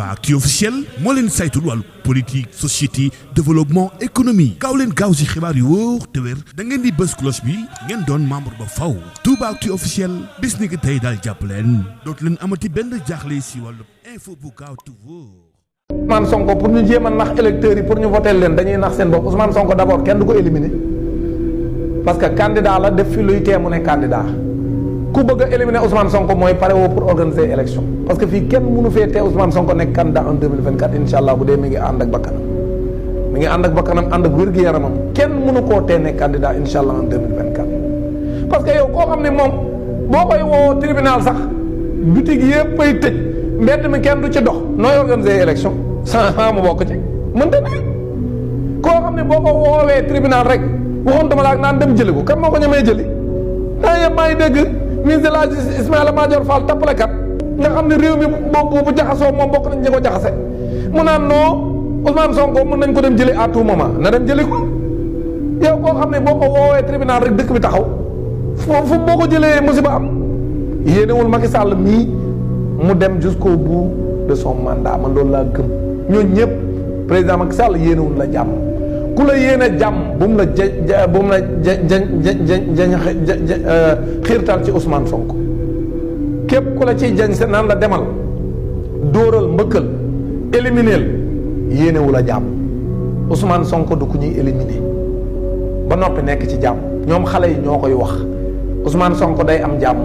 Toubactu officiel moo leen saytul wàllu politique société développement économie gaaw leen gaaw si xibaar yu wóor te wér da ngeen di bës cloche bi ngeen doon membre ba faw Toubactu officiel bis ni ki tey daal jàpp leen dootu leen amati benn jaaxle si wàllu info bu gaaw te wóor. Ousmane Sonko pour ñu jéem a nax électeurs yi pour ñu voter leen dañuy nax seen bopp Ousmane Sonko d'abord kenn du ko éliminer parce que candidat la def fi luy tee mu ne candidat ku bëgg a éliminer Ousmane Sonko mooy pare woo pour organiser élection parce que fii kenn mënu fee tee Ousmane Sonko nekk candidat en 2024 incha allah bu dee mi ngi ànd ak bakkanam ànd ak wér-gu-yaramam kenn mënu koo tee nekk candidat incha allah en 2024 parce que yow koo xam ne moom boo koy woo tribunal sax boutique yëpp ay tëj mbedd mi kenn du ci dox nooy organiser élection sans mu bokk ci mënta ne koo xam ne boo ko woowee tribunal rek waxoon dama la naan dem jëli ko kan moo ko ñemee jëli daa yëpp maa ngi dégg ministre de la justice Ismaïla Madior Fall tappalekat nga xam ne réew mi bu jaxasoo moom bokk nañ ñi ko jaxase mu naan non Ousmane Sonko mën nañ ko dem jëli à tout moment na dem jëli ko yow koo xam ne boo ko woowee tribunal rek dëkk bi taxaw foofu boo ko jëlee musiba am yéenewul Macky Sall mii mu dem jusqu'au bout de son mandat man loolu laa gëm ñooñu ñëpp président Macky Sall yéenewul la jàmm ku la yéene jàmm bu mu la xiirtal ci Ousmane Sonko képp ku la ciy jañ se naan la demal dóoral mbëkkal élimineel yéenewu la jàmm Ousmane Sonko du ku ñuy éliminer ba noppi nekk ci jàmm ñoom xale yi ñoo koy wax Ousmane Sonko day am jàmm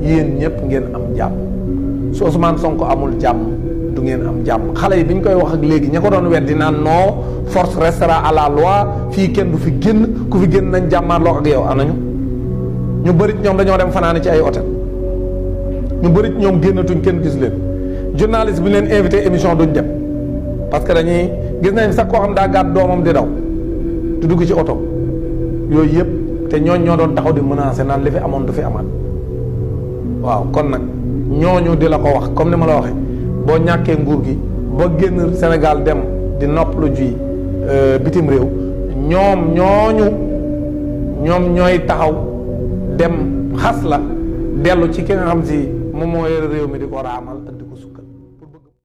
yéen ñëpp ngeen am jàmm su Ousmane Sonko amul jàmm du ngeen am jàmm xale yi bi ñu koy wax ak léegi ña ko doon weddi naan non force restera à la loi fii kenn du fi génn ku fi génn nañ jàmmaarloo ak yow anañu ñu bëri ñoom dañoo dem fanaani ci ay hôtel ñu bëri ñoom génnatuñ kenn gis leen journaliste bi leen invité émission duñ dem parce que dañuy gis nañ sax koo xam daa gàtt doomam di daw di dugg ci oto yooyu yëpp te ñoo doon taxaw di menacer naan li fi amoon du fi amaat waaw kon nag ñooñu di la ko wax comme ni ma la waxee boo ñàkkee nguur gi ba génn Sénégal dem di noppalu ji bitim réew ñoom ñooy taxaw dem xas la dellu ci ki nga xam si moom moo yore réew mi di ko raamal